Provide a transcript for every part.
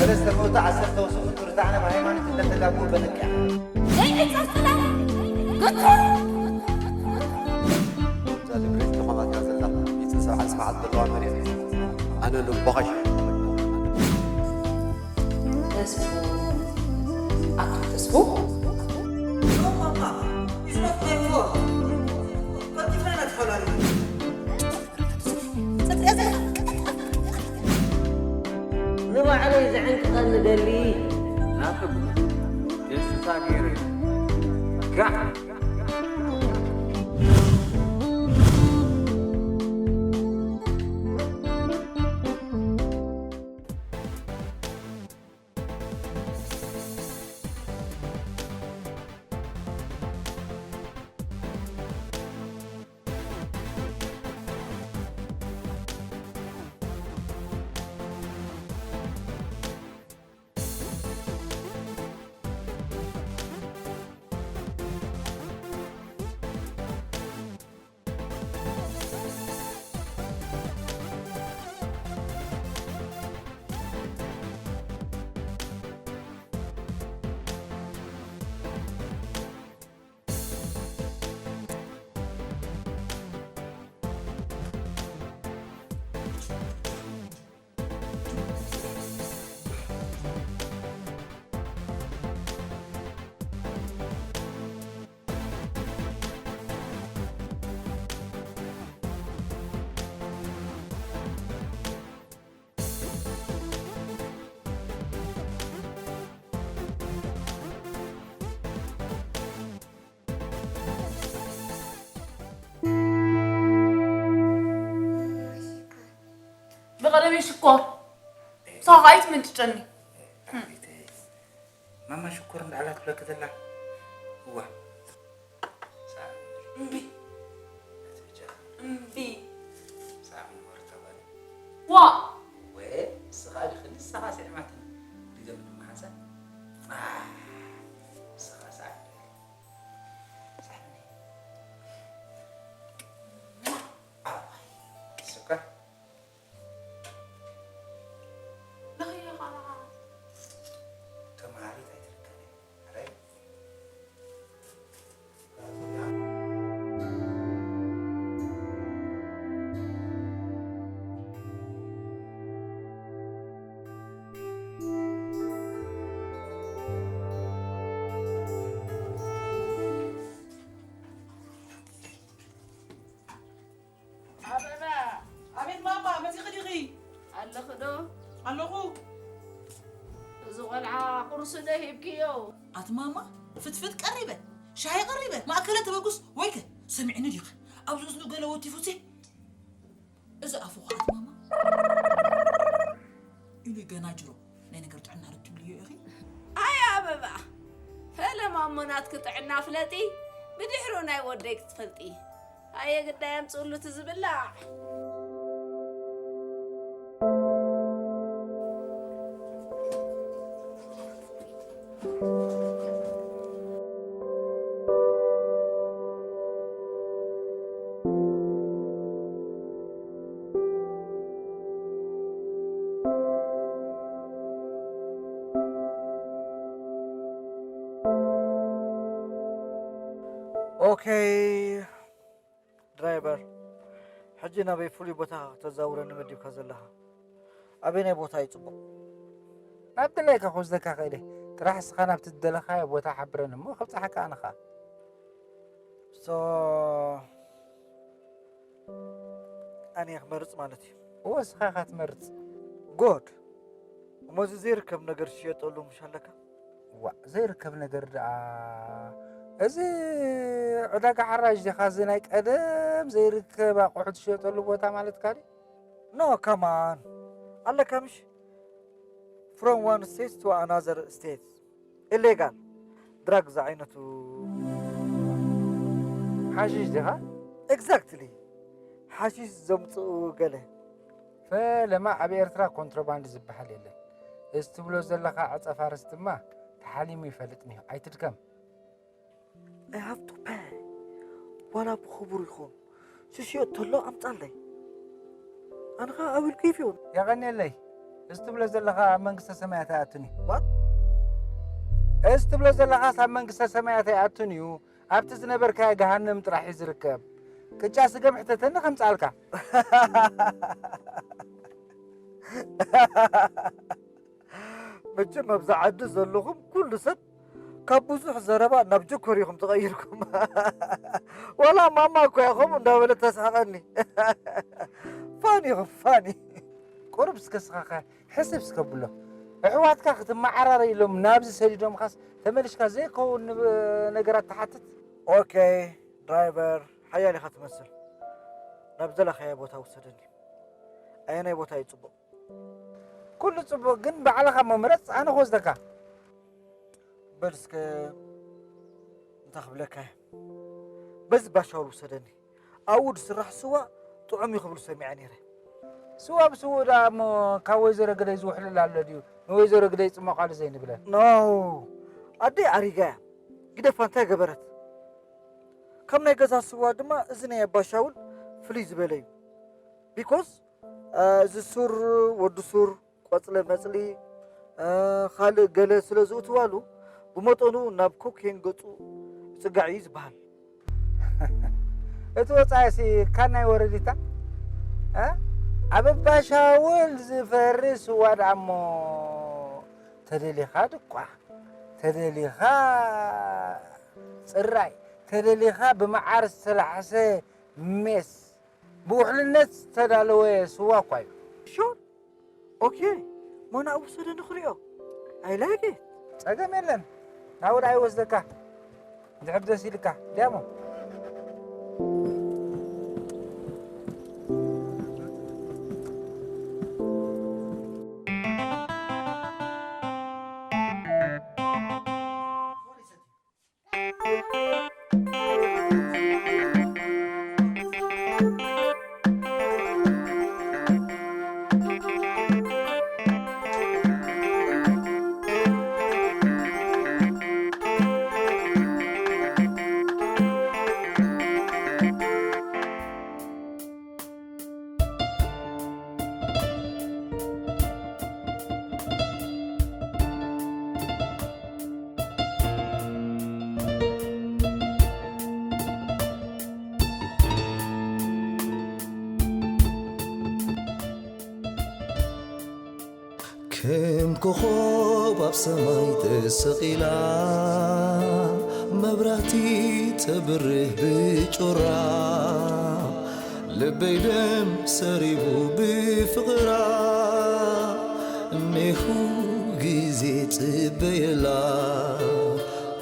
ሰለስተ መውታ ዓሰርተ ወስኡ ክርታዕና ብሃይማኖት እንደተጋቡ በነቅያ። ዘይዕጸፍ ጥላም ግቱር ዛልግሬት ተኾማት ያዘላ ይጽንሰብ ሓንስ መዓት ዘለዋ መሬት ኣነ ልቦኸሽ ተስፉ ኣቶ ተስፉ ንባዕለይ ዝዕንቅቐኒ ደሊ ናቱ ቴስታ ገይረ ጋዕ ብቐደመይ ሽኮር ሳኻ ኣይትምንጭጨኒ። ማማ ሽኮር እንዳዕላ ትብለክ ዘላ እዋ እምቢ እምቢ ሳሚ ወርተባል ዋ ወ ስኻ ድኽኒ ስኻ ስዕማትን ድገም ድማ ሓንሳ ስኻ ሳሚ ሳሚ ስኳር ንኽያ ኸዓ ተማሃሪት ኣይትርከብን ሕራይ ኣበባ ኣቤት ማማ መጺኺ ዲኺ ኣለኺ ዶ ኣለኹ እዚ ቆልዓ ቁርሲ ዶ ሂብክዮ ኣቲ ማማ ፍትፍት ቀሪበ ሻሂ ቀሪበ ማእከለ ተበጉስ ወይከ ሰሚዕኒ ዲኺ ኣብዚ እዝኑ ገለ ወቲፉሲ እዚ ኣፉ ኸዓ ኣቲ ማማ ኢሉ ገና ጅሮ ናይ ነገር ጥዕና ዶ ትብልዮ ኢኺ ኣይ ኣበባ ፈለማ እሞ ናትኪ ጥዕና ፍለጢ ብድሕሩ ናይ ወደይ ክትፈልጢ ኣየ ግዳይ ኣምፅእሉ እቲ ዝብላዕ ኦኬ ድራይቨር፣ ሕጂ ናበይ ፍሉይ ቦታ ተዛውረኒ መዲብካ ዘለኻ? ኣበየናይ ቦታ እዩ ጽቡቕ? ናብቲ ደለካ ክወስደካ ክእል እየ። ጥራሕ እስኻ ናብቲ ዝደለኻዮ ቦታ ሓብረኒ እሞ ከብጽሓካ ኣነ ኸኣ። ሶ ኣነ እየ ክመርጽ ማለት እዩ። እወ እስኻ ኢኻ ትመርጽ። ጎድ እሞ እዚ ዘይርከብ ነገር ዝሽየጠሉ ምሽ ኣለካ? ዋእ ዘይርከብ ነገር ደኣ እዚ ዕዳጋ ሓራጅ ዲኻ እዚ ናይ ቀደም ዘይርከብ ኣቑሑ ትሸጠሉ ቦታ ማለትካ ድዩ? No come on ኣለካ ምሽ from one state to another state illegal drug ዝዓይነቱ ሓሺሽ ዲኻ? Exactly ሓሺሽ ዘምጽኡ ገለ ፈለማ ኣብ ኤርትራ ኮንትሮባንድ ዝበሃል የለን። እዚ ትብሎ ዘለኻ ዕጸ ፋርስ ድማ ተሓሊሙ ይፈልጥ እኒሆ። ኣይትድከም። I have to pay ዋላ ብኽቡር ይኹን ዝሽየጥ ተሎ ኣምጻለይ። ኣነ ኸኣ I will give you። የቐንየለይ። እዚ ትብሎ ዘለኻ ኣብ መንግስተ ሰማያት ኣይኣቱን እዩ። ዋት? እዚ ትብሎ ዘለኻስ ኣብ መንግስተ ሰማያት ኣይኣቱን እዩ። ኣብቲ ዝነበርካዮ ገሃነም ጥራሕ እዩ ዝርከብ። ቅጫ ስገም ሕተተኒ ከምጻልካ። መቸም ኣብዚ ዓዲ ዘለኹም ኩሉ ሰብ ካብ ብዙሕ ዘረባ ናብ ጀኮር ኢኹም ተቐይርኩም። ዋላ ማማ እኮ እያ ከምኡ እንዳበለት ተስሕቐኒ። ፋኒ ኢኹም ፋኒ። ቁሩብ እስከ ስኻኸ ሕስብ እስከ ብሎ። ኣሕዋትካ ክትመዓራረ ኢሎም ናብዚ ሰዲዶምኻስ ተመሊሽካ ዘይከውን ንብ- ነገራት ትሓትት። ኦኬ ድራይቨር ሓያል ኢኻ ትመስል። ናብ ዝደለኻዮ ቦታ ውሰደኒ። ኣየናይ ቦታ እዩ ጽቡቕ? ኩሉ ጽቡቕ ግን ባዕልኻ እሞ ምረጽ ኣነ ክወስደካ። በል እስከ እንታይ ክብለካ እየ። በዚ ባሻውል ውሰደኒ። ኣብኡ ዝስራሕ ስዋ ጥዑም እዩ ክብሉ ሰሚዐ ነይረ። ስዋ ብስውኡ ደኣ እሞ ካብ ወይዘሮ ግደይ ዝውሕልል ኣሎ ድዩ ንወይዘሮ ግደይ ጽመቋሉ ዘይንብለን። ኖ ኣደይ ኣሪጋ እያ። ግደፋ እንታይ ገበረት? ካብ ናይ ገዛ ስዋ ድማ እዚ ናይ ኣባሻውል ፍልይ ዝበለ እዩ። ቢኮዝ እዚ ሱር ወዲ ሱር ቆጽለ መጽሊ ካልእ ገለ ስለ ዝእትዋሉ ብመጠኑ ናብ ኮኬን ገጹ ይጽጋዕ እዩ ዝበሃል። እቲ ወጻኢሲ ካናይ ወረዲታ ኣብ ኣባሻውል ዝፈሪ ስዋ ደኣ እሞ ተደሊኻ ድቋ ተደሊኻ ጽራይ ተደሊኻ ብመዓር ዝተላሕሰ ሜስ ብውሕልነት ዝተዳለወ ስዋ እኳ እዩ። ሹር ኦኬ ሞና ውሰደ ንኽሪኦ። ኣይ ላይክ ኢት። ጸገም የለን። ናብኡ ደኣ ይወስደካ። እንድሕር ደስ ኢልካ ዲያሞ። ከም ኮኾብ ኣብ ሰማይ ተሰቒላ መብራህቲ ተብርህ ብጩራ ልበይ ደም ሰሪቡ ብፍቕራ እኔሁ ግዜ ጽበየላ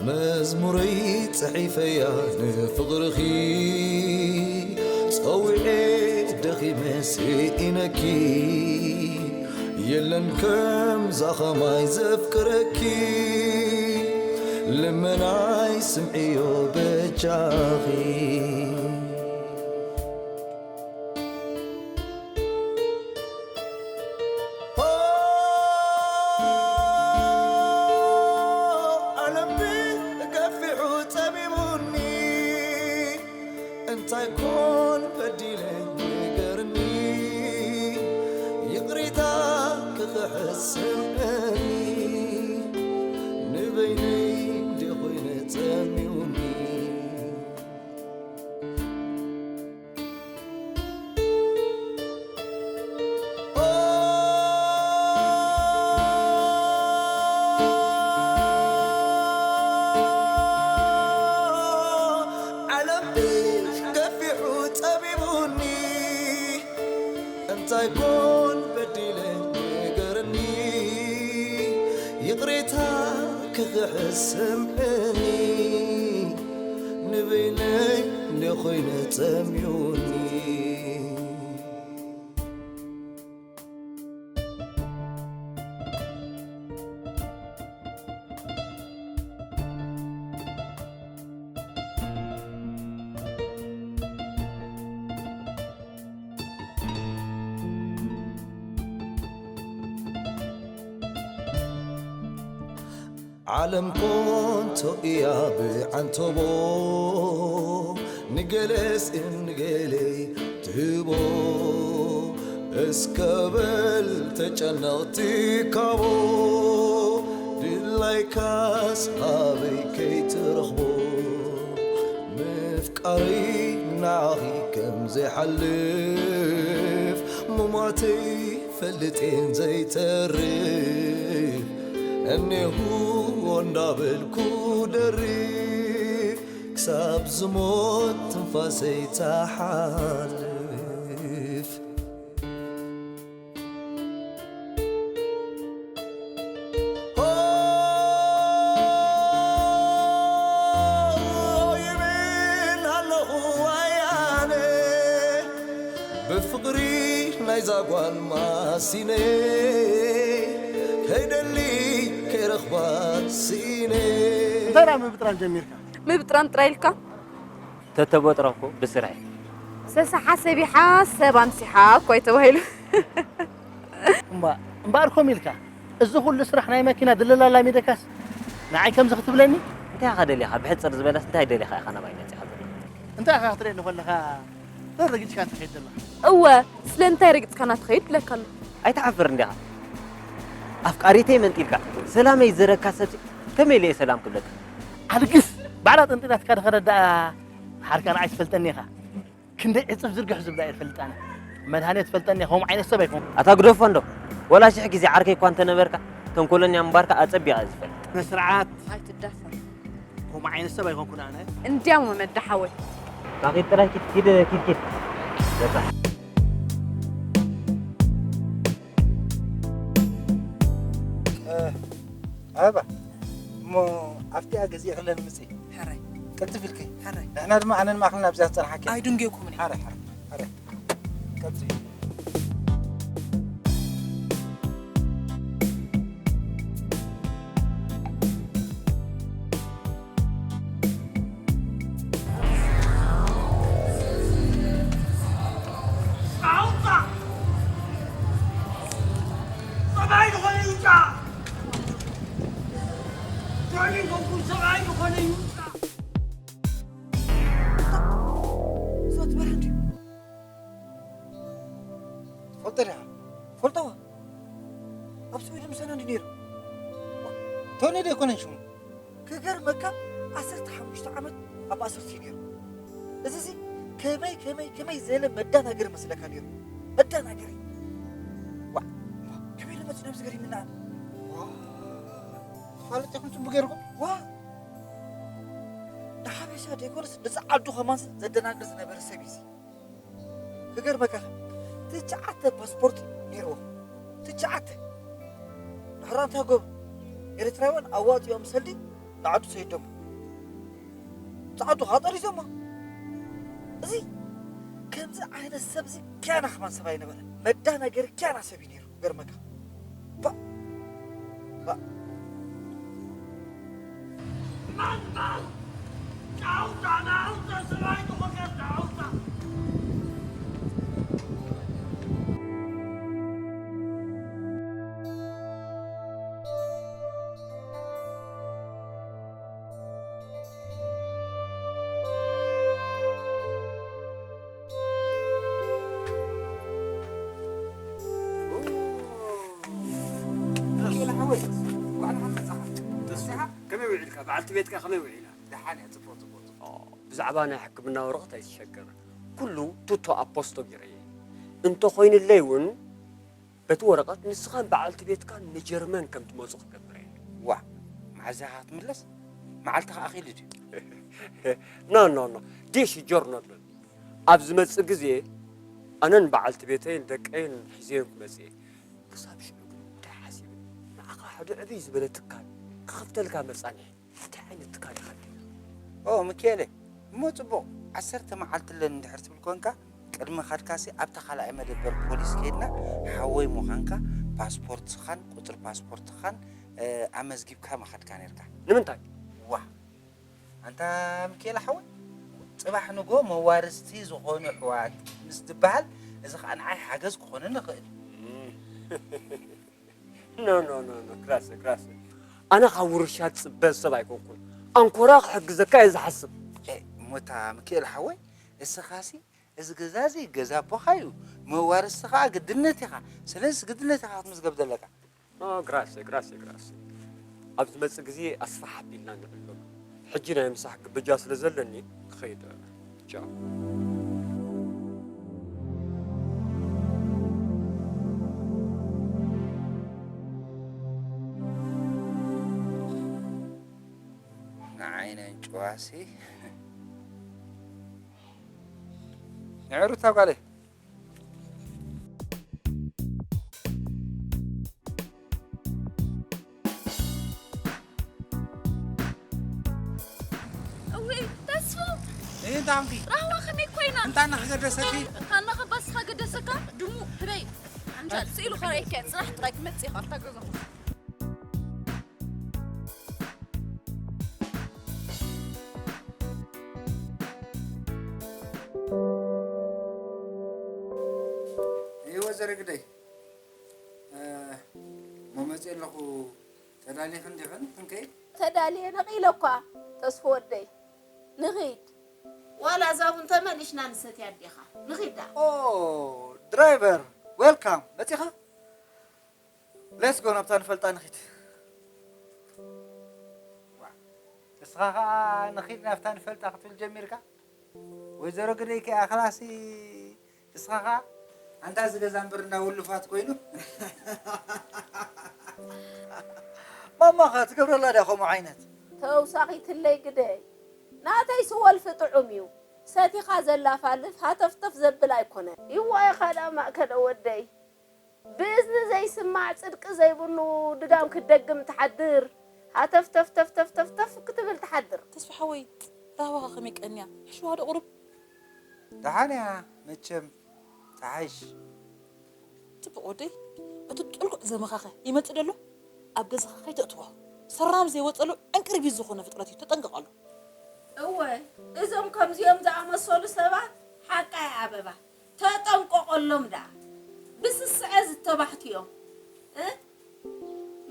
መዝሙረይ ጽሒፈያ ንፍቕርኺ ጸዊዔ ደኺመ ስኢነኪ የለን ከምዛ ኸማይ ዘፍቅረኪ ልመናይ ስምዕዮ በጃኺ ዓለምቢ ገፊሑ ጸሚሙኒ እንታይ ኮን በዲለ ንገርኒ ይቕሬታ ክኽሕስ ስምዕኒ ንበይነይ እንደ ኾይነ ጸሚሙኒ ዓለም ገፊሑ ጸቢቡኒ እንታይ ኮን በዲለ ንገርኒ ይቕሬታ ክኽሕስ ስምዕኒ ንበይነይ እንደ ኾይነ ጸሚዩኒ ዓለም ኮንቶ እያ ብዓንተቦ ንገለስ ንገለይ ትህቦ እስከ በል ተጨነቕቲ ካቦ ድላይካስ ኣበይ ከይትረኽቦ ምፍቃረይ ንዓኺ ከም ዘይሓልፍ ምሟተይ ፈልጤን ዘይተርፍ እኔሁ እንዳበልኩ ደርፍ ክሳብ ዝሞት ትንፋሰይ ትሓልፍ። ይብል ኣለኹ ኣያነ ብፍቕሪ ናይዛ ጓል ማሲነ ከይደሊ ከይረኽባ ሲነ እንታይ ደኣ ምብጥራን ጀሚርካ? ምብጥራን ጥራይ ኢልካ? ተተበጥረኩ ብስርሐይ። ሰሳሓ ሰቢሓ ሰብ ኣምሲሓ እኮ እዩ ተባሂሉ። እምባ እምበኣር ከምኡ ኢልካ እዚ ኩሉ ስራሕ ናይ መኪና ድለላ ላሚደካስ ንዓይ ከምዚ ክትብለኒ? እንታይ ኢኻ ደሊኻ? ብሕጽር ዝበለስ እንታይ ደሊኻ ኢኻ ናባይ መጺኻ ዘለኻ? እንታይ ኢኻ ክትርእየኒ ከለኻ ረጊጽካ ትኸይድ ዘለኻ? እወ፣ ስለምንታይ ረጊጽካና ትኸይድ ብለካ ኣሎ። ኣይትሓፍርን ዲኻ? ኣፍቃሪተይ መንጢልካ ሰላመይ ዝዘረካ ሰብ ከመይ ኢለ እየ ሰላም ክብለካ? ኣልግስ ባዕላ ጠንጢላትካ ድኸደት ደኣ ሓርካ ንዓይ ትፈልጠኒ ኢኻ። ክንደይ ዕጽፍ ዝርግሕ ዝብላ እየ ዝፈልጥ ኣነ። መድሃኔ ትፈልጠኒ እየ፣ ከምኡ ዓይነት ሰብ ኣይኮንኩን። ኣታ ግደፎ እንዶ፣ ወላ ሽሕ ግዜ ዓርከይ እኳ እንተነበርካ፣ ተንኮለኛ ምንባርካ ኣጸቢቐ እየ ዝፈልጥ። ስነ ስርዓት። ኣይትዳፈር። ከምኡ ዓይነት ሰብ ኣይኮንኩን ኣነ። እንዲያውም ወመዳ ሓወይ። ካኺድ ጥራይ ኪድ፣ ኪድ፣ ኪድ፣ ኪድ። በቃ። እ፣ ኣበባ፣ እሞ ኣብቲኣ ገዚእኽለን ምጺ። ሕራይ። ቅልጥፍ ኢልኪ። ሕራይ። ንሕና ድማ ኣነን ማእኽልን ኣብዚኣ ዝጸንሓኪ። ኣይድንጌኩምን እየ። ሕራይ፣ ሕራይ፣ ሕራይ። ቀጽሊ። ትፈልጦ ዲኻ? ፈልጦ ኣብ ስዊድን ምሳና እንዲ ነይሩ። ቶኒ ዶ ኣይኮነን ሽሙ? ክገርመካ ዓሰርተ ሓሙሽተ ዓመት ኣብ ማእሰርቲ እዩ ነይሩ። እዚ እዚ ከመይ ከመይ ከመይ ዘለ መዳናገሪ መስለካ ነይሩ። መዳናገሪ። ዋ፣ ከመይ ኢሉ መፂኡ ነብዚ ገሪምና። ዋ፣ ፋለጥ ኢኹም ፅቡቅ ገይርኩም። ዋ፣ ንሓበሻ ደይኮነስ ንፀዓዱ ከማን ዘደናግር ዝነበረ ሰብ እዩ እዚ። ክገርመካ ትሽዓተ ፓስፖርት ነይርዎ። ትሽዓተ። ድሕራ እንታይ ገቡ? ኤርትራውያን ኣዋፂኦም ሰልዲ ንዓዱ ሰይዶሞ። ፃዕዱ ካጠሪዞሞ። እዚ ከምዚ ዓይነት ሰብ እዚ ኪያና ከማን ሰብ ኣይነበረ። መዳ ነገር ኪያና ሰብ እዩ ነይሩ። ክገርመካ። ባ-፣ ባ-፣ ከመይ ውዒልካ? በዓልቲ ቤትካ ከመይ ውዒላ? ደሓን እያ፣ ጽቡቕ፣ ጽቡቕ፣ ጽቡቕ። ኦ፣ ብዛዕባ ናይ ሕክምና ወረቐት ኣይትሸገር። ኩሉ ቱቶ ኣፖስቶ ገይረየ። እንተኾይኑለይ እውን፣ በቲ ወረቐት ንስኻን በዓልቲ ቤትካን ንጀርመን ከም ትመጹ ክገብር እየ። ዋ፣ መዓዝ ኢኻ ክትምለስ? መዓልቲ ከኣ ኣኺሉ ድዩ? ኖ፣ ኖ፣ ኖ። ዲሽ ጆርኖ ኣሎ። ኣብ ዝመጽእ ግዜ ኣነን በዓልቲ ቤተይን ደቀይን ሒዘዮም ክመጽእ እየ። ክሳብ ሽዑ ግን እንታይ ሓሲበ? ንዓኻ ሓደ ዕብይ ዝበለ ትካል ክኸፍተልካ መጻንሒ። እንታይ ዓይነት ትካል ኢኻ ደሊኻ? ኦ፣ ሚኪኤለ፣ እሞ ጽቡቕ፣ ዓሰርተ መዓልቲ ኣለኒ እንድሕር ትብል ኮንካ፣ ቅድሚ ኻድካሲ ኣብታ ካልኣይ መደበር ፖሊስ ከይድና፣ ሓወይ ምዃንካ፣ ፓስፖርትኻን ቁጽሪ ፓስፖርትኻን፣ እ፣ ኣመዝጊብካ ምኻድካ ኔርካ። ንምንታይ? ዋ፣ ኣንታ ሚኪኤለ ሓወይ፣ ጽባሕ ንጎ መዋርስቲ ዝኾኑ ኣሕዋት ምስ ትበሃል፣ እዚ ኸኣ ንዓይ ሓገዝ ክኾነኒ ይኽእል። ኖ፣ ኖ፣ ኖ፣ ኖ፣ ክላሰ፣ ክላሰ። ኣነ ካብ ውርሻ ዝጽበ ሰብ ኣይኮንኩን። ኣንኮራ ክሕግዘካ እየ ዝሓስብ። ኤ፣ እሞ እታ ሚኪኤለ ሓወይ፣ እስኻሲ እዚ ገዛ እዚ ገዛ ኣቦኻ እዩ፣ መዋርስቲ ኸዓ ግድነት ኢኻ። ስለዚ ግድነት ኢኻ ክትምዝገብ ዘለካ። ኦ፣ ግራሴ፣ ግራሴ፣ ግራሴ። ኣብ ዝመጽእ ግዜ ኣስፍሕ ኣቢልና ንዕለሉ። ሕጂ ናይ ምሳሕ ግብጃ ስለ ዘለኒ ክኸይድ። ቻው። ንዓይ ነንጭዋሲ ንዕሩታ ጓለይ። እውይ ተስፉ እንታይ ኾንኪ? ራህዋ ከመይ ኮይና? እንታይ እናኸገደሰኪ? እንታ እናኸባስኻ ገደሰካ ድሙ ህበይ ሓንጃል ስኢሉ ኸረይከ ፅራሕ ጥራይ ክመፅእ ኢኻ ኣብታ ገዛኹም። እወ ዘረግደይ እሞ መፅእ ኣለኹ። ተዳሊኽን ዲኽን ክንከይድ? ተዳልየ ነቒለ እኳ ተስፉ ወደይ ንኺድ። ዋላ እዛ ቡን ተመሊሽና ንሰትያ ኣዴኻ ንኺድ ደኣ። ኦ ድራይቨር ዌልካም መፂኻ? ሌትስ ጎ ናብታ ንፈልጣ ንኺድ። ንስኻ ኸዓ ንኺድ ናብታ ንፈልጣ ክትብል ጀሚርካ? ወይዘሮ ግደይ ከኣ ኸላሲ ንስኻ ኸዓ ኣንታ እዚ ገዛ እምበር እንዳ ውሉፋት ኮይኑ። ማማኻ ትገብረላ ድያ ከምኡ ዓይነት? ተውሳኺትለይ ግደይ ናተይሲ ወልፊ ጥዑም እዩ። ሰቲኻ ዘላፋልፍ ሃተፍተፍ ዘብል ኣይኮነን። ይዋ ኢኻ ደኣ ማእከለ ወደይ። ብእዝኒ ዘይስማዕ ጽድቂ ዘይብሉ ድጋም ክትደግም ትሓድር። ሃተፍተፍተፍተፍተፍ ክትብል ትሓድር። ተስፋ ሓወይ ራህዋኻ ከመይ ቀንያ? ሕሽዋ ዶ ቁሩብ? ደሓን እያ መቸም ትሓይሽ። ጽቡቕ ወደይ፣ እቲ ጥልቁዕ ዘመኻኸ ይመጽእ ደሎ? ኣብ ገዛኻ ከይተእትዎ። ሰራም ዘይወጸሉ ዕንቅርቢት ዝኾነ ፍጥረት እዩ፣ ተጠንቀቐሉ። እወ እዞም ከምዚኦም ዝኣመሰሉ ሰባት ሓቃይ ኣበባ ተጠንቀቐሎም ደኣ። ብስስዐ ዝተባሕቱ እዮም እ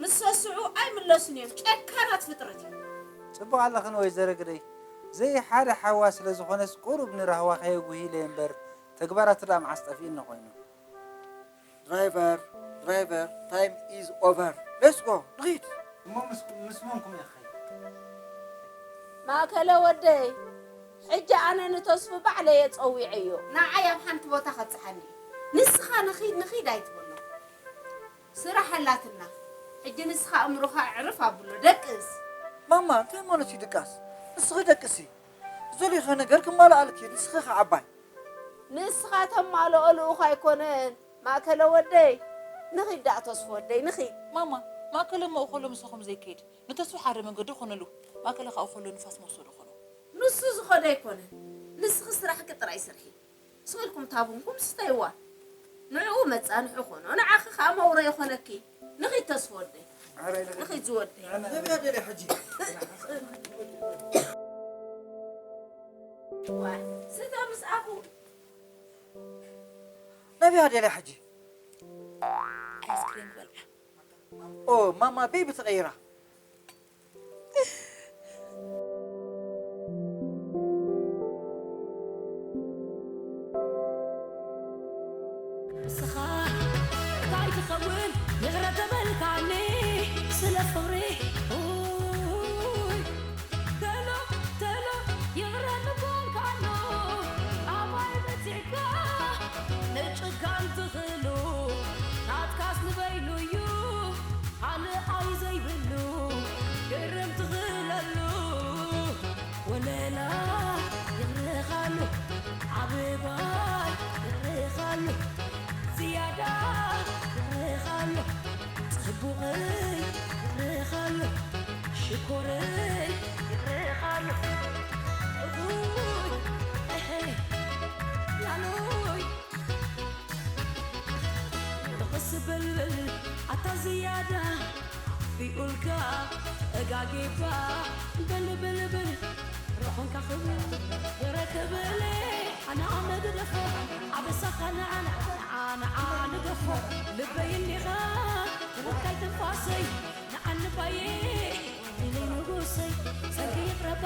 ምስ ሰስዑ ኣይምለሱን እዮም፣ ጨካናት ፍጥረት እዮም። ጽቡቕ ኣለኽን ወይዘሮ ግደይ፣ ዘይሓደ ሓዋ ስለ ዝኾነስ ቁሩብ ንራህዋ ከየጉሂለ እምበር ተግባራቱ ደኣ መዓስ ጠፊእኒ ኮይኑ። Driver, driver, time is over. Let's go. ንኺድ። እሞ ምስ ምስ መንኩም እየ ክኸይድ? ማእከለ ወደይ፣ ሕጂ ኣነ ንተስፉ ባዕለየ ጸዊዐዮ። ንዓይ ኣብ ሓንቲ ቦታ ከብጽሓኒ እዩ። ንስኻ ንኺድ ንኺድ ኣይትበሎ። ስራሕ ኣላትና። ሕጂ ንስኻ ኣእምሮኻ ኣዕርፍ ኣብሎ። ደቅስ። ማማ እንታይ ማለት እዩ ድቃስ? ንስኺ ደቅሲ። ዝደለኽዮ ነገር ክማልኣልኪ ንስኺ ኢኺ ዓባይ። ንስኻ ተማልኦ ልኡኽ ኣይኮነን ማእከለ ወደይ። ንኺድ ደኣ ተስፉ ወደይ ንኺድ። ማማ ማእከለ እሞ እኸሎ ምሳኹም ዘይከይድ ንተስፉ ሓደ መንገዲ ኾነሉ ማእከለ ካብ እኸሎ ንፋስ መውሰዶ ኾኖ። ንሱ ዝኸዶ ኣይኮነን ንስኺ ስራሕኪ ጥራይ ስርሒ። ስቕ ኢልኩም ታቡንኩም ስተይዋ ንዕኡ መጻንሒ ኾኖ ንዓኺ ኸኣ መውረ ይኾነኪ። ንኺድ ተስፉ ወደይ። ንኺድ ዝወደይ። ነብያ ደልያ ሕጂ። ዋ ስተ ምስ ኣፉ። ነብያ ደልያ ሕጂ። ኣይስክሬም ክበልዓ። ኦ ማማ ቤቢ ተቐይራ። ንስኻ እንታይ ትኸውን ይቕረ ተበልካኒ ስለ ፍቕሪ ኡይ ተሎ ተሎ ይቕረ ምባልካኖ ኣባይ መጺእካ ንጭካን ትኽእሉ ናትካስ ንበይኑ እዩ ካልኣይ ዘይብሉ ግርም ትኽእለሉ ወለላ ይቕረኻሉ ዓብባይ ይቕረኻሉ ዝያዳ ይቕረኻሉ ጽቡቕይ ይቕረኻሉ ሽኮረይ ይቕረኻሉ እኹይ እሐይ ላሎይ ንቕስ በልበል ኣታ ዝያዳ ቢኡልካ እጋጌባ በልበልበል ርኾንካ ክብል ወረ ክብል ኣና መግደፎ ኣበሳኻ ንዓና ንዓ ንዓ ንገፎ ልበይ እኒኻ ትብካይ ትንፋሰይ ንዓንባየ ኢለይ ንጉሰይ ጸንኪ ይቕረባ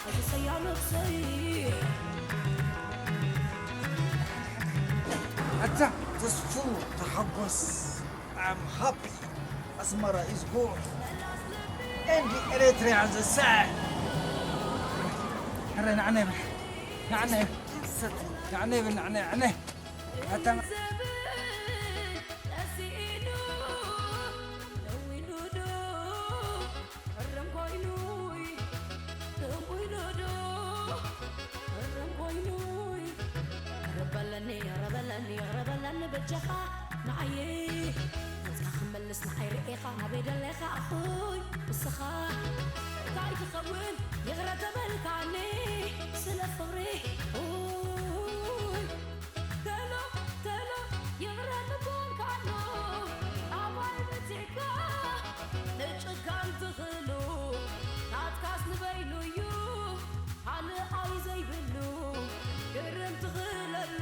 ኣበሰያ ነብሰይ ተስፉ፣ ተሓጎስ። I'm happy. Asmara is good. And Eritrea is sad. ሕረ ንዓና ይብል። ንዓና ይብል። ንዓና ይብል። ንዓና፣ ንዓና። ኣታ እርም ኮይኑይ፣ እም ኢሉ ዶ፣ እርም ኮይኑይ። ቅርብ በለኒ፣ ቅርብ በለኒ፣ ቅርብ በለኒ በጃኻ ንዓየይ። ናጽካ ክመልስ ንዓይ ርኢኻ፣ ናበይ ደለኻ ኣኹይ ንስኻ? እንታይ ትኸውን ይቕረ ተበልካኒ ስለ ፍቕሪ፣ ኡይ። ተሎ፣ ተሎ፣ ይቕረ ምኳን ካሎ፣ ኣባይ ብቲዕካ፣ ንጭካን ትኽእሉ፣ ናትካስ ንበይኑ እዩ፣ ካልኣይ ዘይብሉ፣ ግርም ትኽእለሉ፣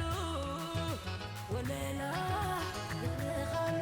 ወለላ ይቕረ ካሎ።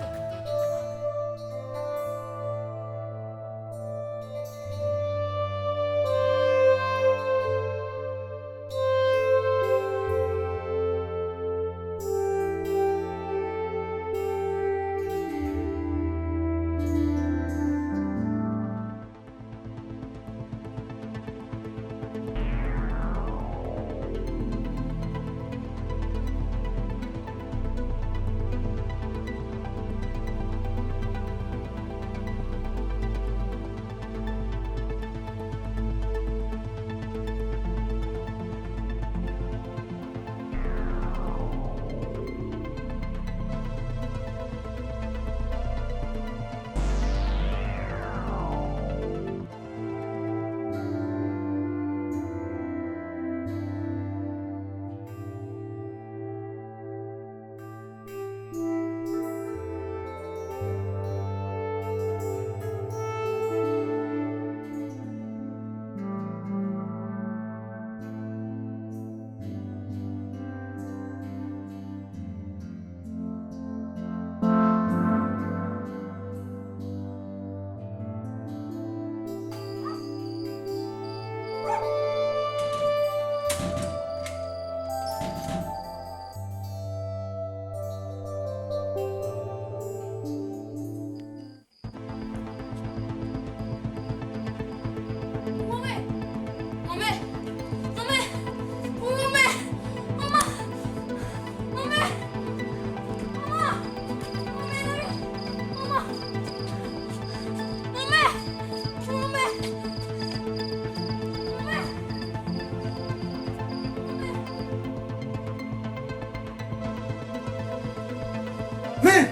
ምን?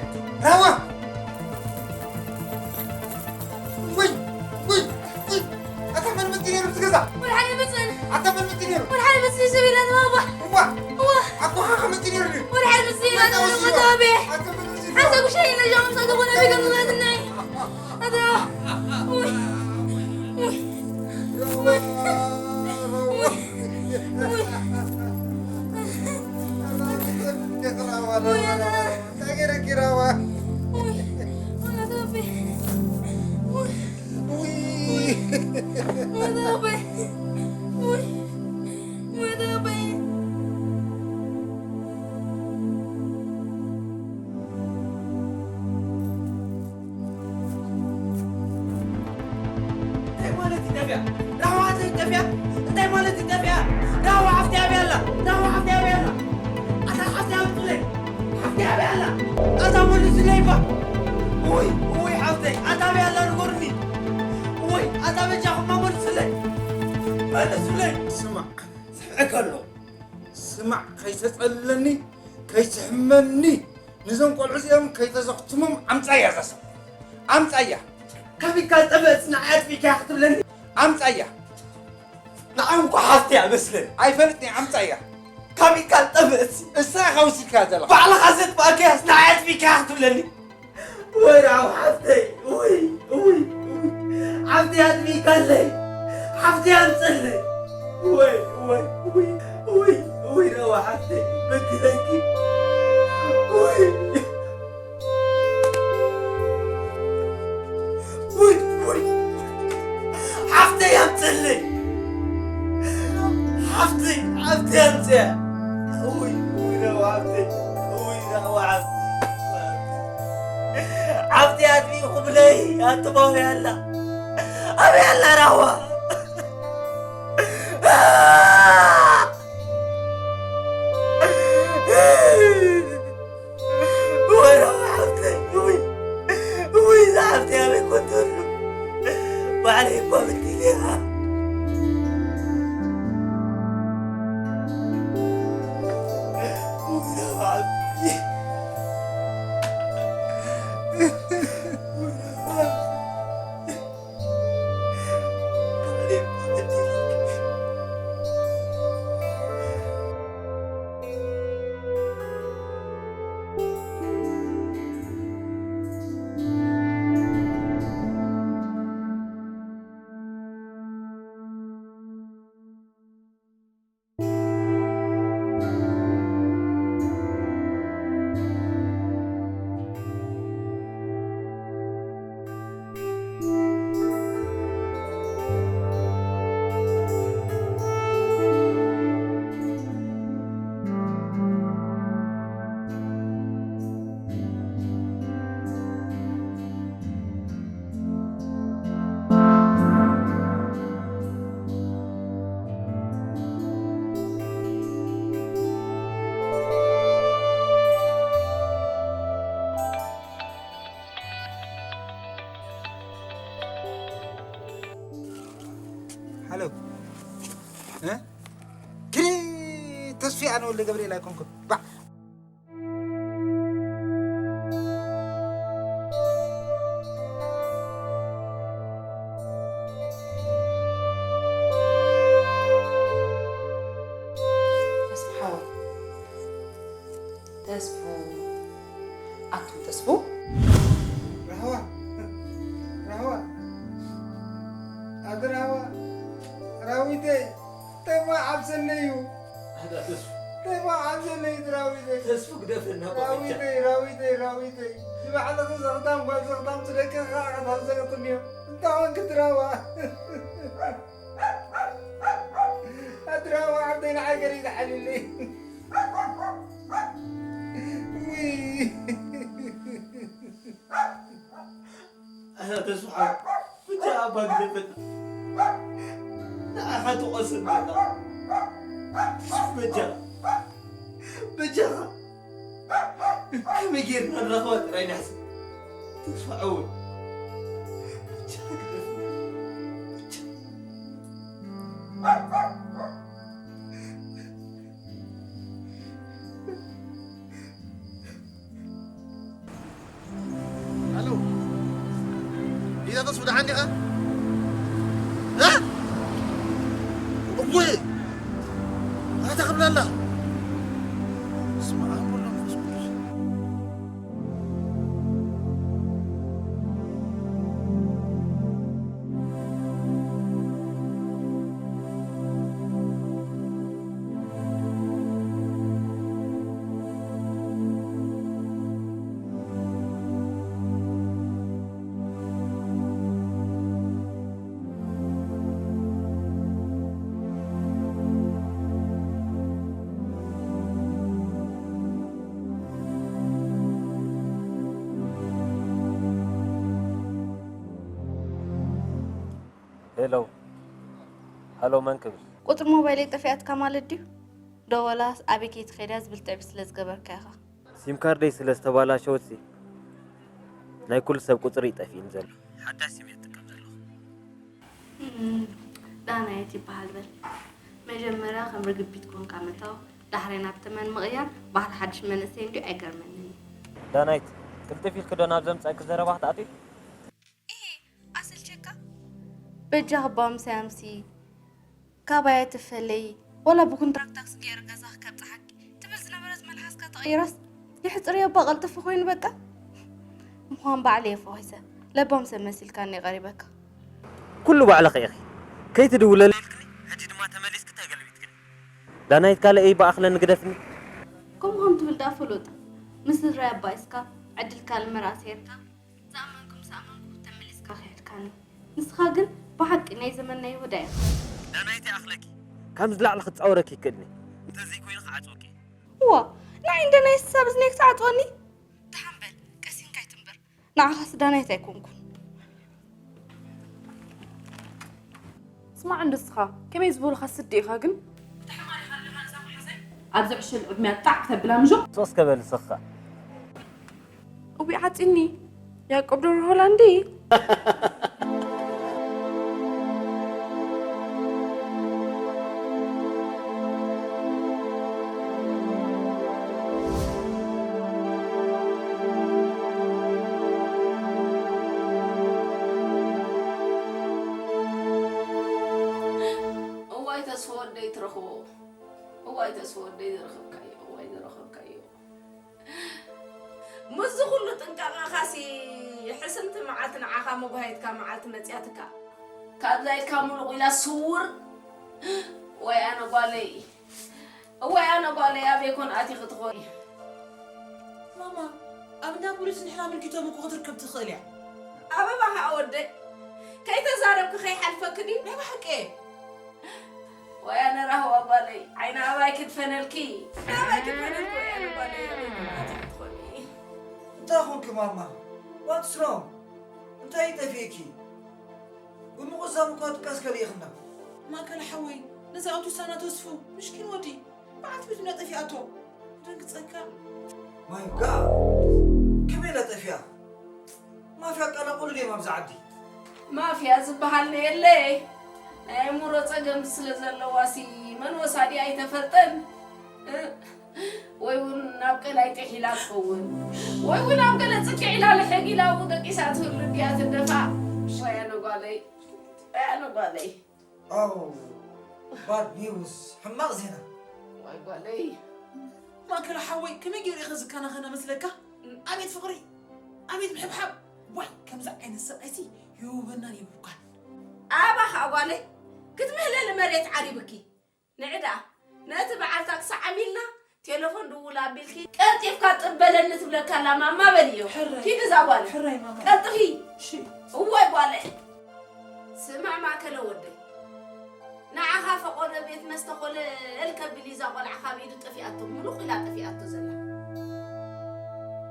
ራዋ! ውይ! ውይ! ውይ! ኣታ መን መጺኡ ነይሩ ኣብዚ ገዛ? ወላ ሓደ ኣይመጽእን። ኣታ መን መጺኡ ነይሩ? ወላ ሓደ መጺኡ ሰብ የለን፣ ባባ። እዋ! እዋ! ኣቦኻ ከ መጺኡ ነይሩ ድዩ? ወላ ሓደ መጺኡ የለን፣ መን ወሲድዎ? ባባ። ኣታ መን ወሲድዎ? ሓንሳ ጉሻይ የለን፣ ጃም፣ ሓንሳ ዝኾነ ነገር ዝመጽእ ናይ። ኣታ! ውይ! ውይ! ራዋ! ራዋ! ውይ! ውይ! ራዋ! ራዋ! እንታይ ገይረኪ ራዋ? ውይ፣ ወላ ተወበይ። ውይ። ውይ። ወላ ተወበይ። ውይ። ወላ ተወበይ። እንታይ ማለት እዩ ጠፍያ? ራህዋ እንታይ ጠፍያ? እንታይ ማለት እዩ ጠፍያ? ራህዋ ሓፍቲ ኣበይ ኣላ? ራህዋ ሓፍቲ ኣበይ ኣላ? ኣታ ሓፍቲ ኣምፅለይ። ሓፍቲ ኣበይ ኣላ? ኣታ መልሱለይ እባ። ውይ፣ ውይ ሓፍተይ፣ ኣታ ኣበይ ኣላ ንገሩኒ። ውይ፣ ኣታ በጃኹማ መልሱለይ። መልሱለይ። ስማዕ፣ ስምዐካ ኣሎ። ስማዕ፣ ከይተጸልለኒ፣ ከይትሕመኒ፣ ንዞም ቆልዑ እዚኦም ከይተዘኽትሞም ኣምጻያ እዛ ሰብ። ኣምጻያ። ካብ ኢድካ ዝጠፍእስ ንዓይ ኣጥፊእካያ ክትብለኒ? ኣምጻያ። ንዓይ እንኳ ሓፍቲ እያ መስለኒ። ኣይፈልጥን እየ፣ ኣምጻያ። ካብ ኢድካ ዝጠፍእስ? እሳ ኢኻ ወሲድካያ ዘለኻ። ባዕልኻ ዘጥፋእካያስ ንዓይ ኣጥፊእካያ ክትብለኒ? ወይ ራው ሓፍተይ፣ ውይ፣ ውይ፣ ውይ። ሓፍተይ ኣጥፊእካለይ። ሓፍተይ ኣምጽለይ። ወይ፣ ወይ፣ ውይ፣ ውይ፣ ውይ፣ ራው ሓፍተይ፣ በድለኪ። ውይ። ውይ፣ ውይ። ሓፍተይ ኣምጽለይ። ሓፍተይ፣ ሓፍተይ ኣምጽያ። ውይ፣ ውይ፣ ራው ሓፍተይ። ውይ፣ ራው ኣንተ ኣበይ ኣላ? ኣበይ ኣላ ራህዋ? ወይ ራህዋ ሓፍተይ፣ ውይ፣ ውይ፣ እዛ ሓፍተይ ኣበይ ኮን ትህሉ? ባዕለይ እኳ ብድል እያ። ሓሎ። እ? ክዲ ተስፊ ኣነ ወልደ ገብርኤል ኣይኮንኩን። ባዕ። ተስፋ ሓወይ። ተስፉ። ኣቱም ተስፉ። ራህዋ። ራህዋ። ኣቲ ራህዋ። ራዊተይ። ተማ ዓብሰለይ እዩ። ኣታ ተስፉ። ተማ ዓብሰለይ እዩ ራዊተይ። ተስፉ ግደፈና፣ ቆመቻ። ራዊተይ፣ ራዊተይ፣ ራዊተይ። ንባዕልኺ ዘኽታም ጓል ዘኽታም ትደቅኺ ከዓ ከታዘቕትም እዮም። እንታይ ኾንኪ ትራዋ? ኣቲ ራህዋ ዓብደይ ንዓይ ገለ ይልዓልለይ። ውይ። ኣታ ተስፋ ብቻ ኣባ ግደፈና። ንዓኻ ትቆስል በቃ። ተስፋ በጃ። በጃኻ። ከመይ ጌርና ንረኽባ ጥራይ ንሕሰብ። ተስፋ ዕውር። በጃኻ ግደፈና። በጃ። ኣሎ። ኢዛ ተስፉ ደሓን ዲኻ? እ? እወ። ኣታ ክብላ ኣላ። በስመ ኣብ ወወልድ ወመንፈስ ቅዱስ። ሄሎ። ሃሎ፣ መን ክብል? ቁጽሪ ሞባይለይ ጠፊኣትካ ማለት ድዩ? ዶ ወላስ ኣበይ ከይትኸይድ እያ ዝብል ትዕቢት ስለ ዝገበርካ ኢኻ? ሲም ካርደይ ስለ ዝተባላሸወትሲ ናይ ኩሉ ሰብ ቁጽሪ እዩ ጠፊእኒ ዘሎ። ሓዳሽ ሲም እየ ዝጥቀም ዘለኹ። እም፣ ዳናየት ይበሃል በል። መጀመርያ ከም ርግቢት ኮንካ ምእታው፣ ዳሕራይ ናብ ተመን ምቕያር፣ ባህሪ ሓድሽ መንእሰይ እንድዩ ኣይገርመንን እዩ። ዳናይት፣ ቅልጥፍ ኢልኪ ዶ ናብ ዘምጸእኪ ዘረባ ክትኣትዊ? ኢሂ፣ ኣሰልቸካ? በጃ ክባ ምሳይ ኣምሲ፣ ካባይ ኣይትፈለዪ፣ ዋላ ብኩንትራክ ታክሲ ገይረ ገዛኺ ከብጽሓኪ ትብል ዝነበረት መልሓስካ ተቐይራስ፣ የሕጽርዮ እባ ቀልጥፉ ኮይኑ በቃ። ምዃን ባዕለይ እየ ፈኺሰ፣ ለባም ሰብ መሲልካኒ እየ ቀሪበካ። ኩሉ ባዕልኺ ኢኺ። ከይትድውለለይ ኢልክኒ፣ ሕጂ ድማ ተመሊስኪ እንታይ ገልቢጥክኒ? ዳናይት ካልእ እይ ብኣኽለኒ ግደፍኒ። ከምኡ ከም ትብል ደኣ ፈለጡ። ምስ ስድራይ ኣባኢስካ፣ ዕድልካ ልመርኣስ ሄርካ፣ ዝኣመንኩ ምስ ኣመንኩ ተመሊስካ ክሕድካኒ። ንስኻ ግን ብሓቂ ናይ ዘመንና ይሁዳ ኢኻ። ዳናይት ይኣኽለኪ። ካብ ዝላዕሊ ክጻወረኪ ይክእልኒ። እንተዘይኮይኑ ክዓጽወኪ። እዋ፣ ንዓይ እንደ ናይ ስሳብ እዝነይ ክትዓጽወኒ? ደሓን በል፣ ቀሲንካ ኣይትንበር። ንዓኻስ ዳናይት ኣይኮንኩን። ስማዕ እንዶ እስኻ፣ ከመይ ዝበሉኻ ስዲ ኢኻ ግን? ተሓማሪኻ ኣለኻ ነዛ መሓዛይ? ኣብዚ ዕሽል ዕድሚያ ጣዕ ክተብላ ምሾ? ሶስ ከበል ስኻ። እዊ ዓጺኒ፣ ያዕቆብ ዶር ሆላንዲ። እዋይ ተስፎ ወደይ ትረኽቦ፣ እዋይ ተስፎ ወደይ ዝረኸብካዮ፣ እዋይ ዝረኸብካዮ። ምስዚ ኩሉ ጥንቃቐኻሲ ሕስምቲ መዓልቲ ንዓኻ መጓየትካ መዓልቲ መጽያትካ። ካብዛ ኢድካ ሙሉቕ ኢላ ስውር። ወይ ኣነ ጓለይ። እዋይ ኣነ ጓለይ ኣበይ ኮን ኣቲኺ ትኾኒ? ማማ፣ ኣብ እንዳ ፖሊስ ንሕና ኣመልኪቶም እኮ ክትርከብ ትኽእል እያ። ኣበባ ኸኣ ወደይ፣ ከይተዛረብኪ ከይሓልፈኪ ድዩ? ናይ ብሓቂ እየ። ወይ ኣነ ራህዋ ጓለይ፣ ዓይኒ ኣባይ ክድፈነልኪ። ኣባይ ክድፈነልኪ ወይ ኣነ ጓለይ ኣበይ ኮን ኣቲኺ ትኾኒ? እንታይ ኾንኪ ማማ? What's wrong? እንታይ እዩ ጠፊእኪ? ብምቑዛም እኳ ድቃስ ከሊእኽና። ማእከል ሓወይ፣ ነዚ ኣውቶሳና ተስፉ፣ ምሽኪን ወዲ፣ በዓልቲ ቤቱ እንድያ ጠፊኣቶ። ደንግጸካ። My God! ከመይ ኢላ ጠፊኣ? ማፍያ ኣቀላቕሉ ድዮም ኣብዚ ዓዲ? ማፍያ ዝበሃል የለ። ናይ ኣእምሮ ጸገም ስለ ዘለዋሲ መን ወሳዲ ኣይተፈልጠን። እ? ወይ እውን ናብ ቀላይ ጥሒላ ትኸውን፣ ወይ እውን ኣብ ገለ ጽግዕ ኢላ ልሕግ ኢላ ኣብኡ ደቂሳ ትህሉ እንድያ ትደፋ። ወይ ኣነ ጓለይ፣ ወይ ኣነ ጓለይ። Oh, bad news. ሕማቕ ዜና። ወይ ጓለይ። ማእከል ሓወይ፣ ከመይ ገይሩ ኢኸ ዝከናኸና መስለካ? ኣቤት ፍቕሪ፣ ኣቤት ምሕብሓብ። ዋይ፣ ከምዚ ዓይነት ሰብኣይሲ ይህውበናን ይህብካን። ኣባ ኸኣ ጓለይ፣ ክትምህለሊ መሬት ዓሪብኪ። ንዒ ደኣ፣ ነቲ በዓልታ ክሳዕ ኣሚልና፣ ቴለፎን ድውል ኣቢልኪ፣ ቀልጢፍካ ጥበለኒ ትብለካ ኣላ ማማ በልዮ። ሕራይ። ኪድ እዛ ጓል። ሕራይ ማማ። ቀልጥፊ። እሺ። እዋይ ጓለይ። ስማዕ ማእከለ ወደይ። ንዓኻ ፈቖዶ ቤት መስተ ኮለል ከብል እዛ ቆልዓ ካብ ኢዱ ጠፊኣቶ፣ ሙሉቕ ኢላ ጠፊኣቶ ዘላ።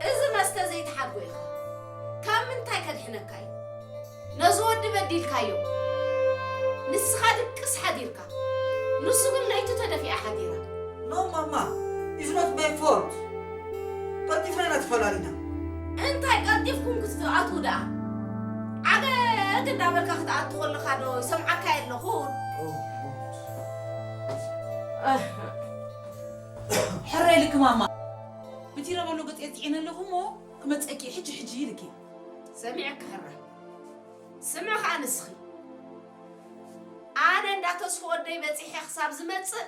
እዚ መስተ ዘይትሓድጎ ኢኻ። ካብ ምንታይ ከድሕነካ እዩ? ነዚ ወዲ በዲልካዮ። ንስኻ ድቅስ ሓዲርካ። ንሱ ግን ለይቱ ተደፊኣ ሓዲራ። No ማማ, it's not my fault. ቀልጢፍና ኢና ተፈላሊና። እንታይ ቀልጢፍኩም ክትኣትዉ ደኣ? ዓገግ እንዳበልካ ክትኣቱ ከለኻ ዶ ይሰምዓካ የለኹን? ሕራይ ኢልኪ ማማ። ብቲረበሎ ገጽ የጽዒነ ኣለኹ እሞ ክመጸኪ ሕጂ ሕጂ ኢልኪ። ሰሚዐኪ ሕራይ። ስምዒ ኸኣ ንስኺ። ኣነ እንዳ ተስፎ ወደይ በጺሐ ክሳብ ዝመጽእ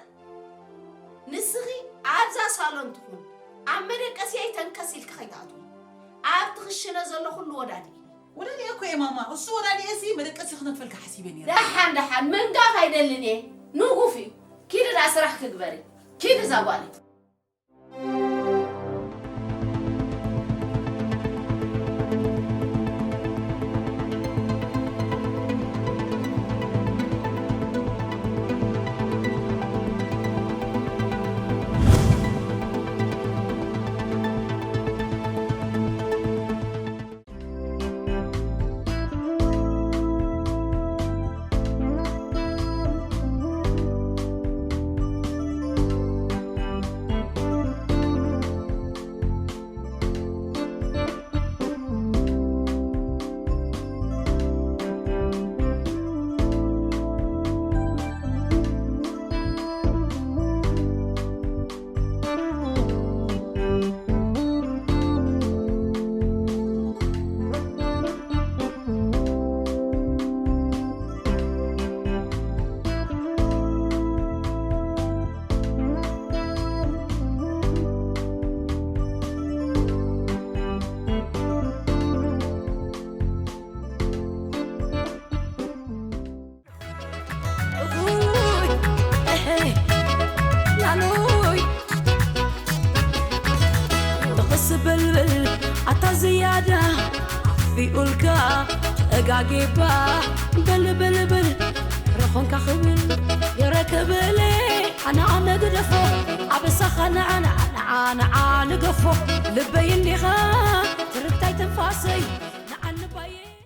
ንስኺ ኣብዛ ሳሎን ትኹን ኣብ መደቀስየይ ተንከስ ኢልኪ ከይትኣትዊ። ኣብቲ ክሽነ ዘሎ ኩሉ ወዳድኢ። ወዳድኤ እኮ እየ ማማ። እሱ ወዳድኤሲ መደቀሲ ክነክፈልካ ሓሲበ ነይረ። ደሓን ደሓን ምንጋፍ ኣይደልን እየ። ንጉፍ እዩ። ኪዲ ደኣ ስራሕኪ ግበሪ። ኪዲ እዛ ጓለይ። እኹይ፣ እሄ፣ ላሎይ። ብቕስ በልበል ኣታ ዝያዳ ኣኽፊኡልካ ተጋጊባ። በል በል በል ረኾንካ ክብል የረከበለ ኣነ ኣነ ግደፎ ኣበሳኻ ንዓ ንዓ ንዓ ንዓ ንገፎ ልበይ እንዲኻ ትርታይ ትንፋሰይ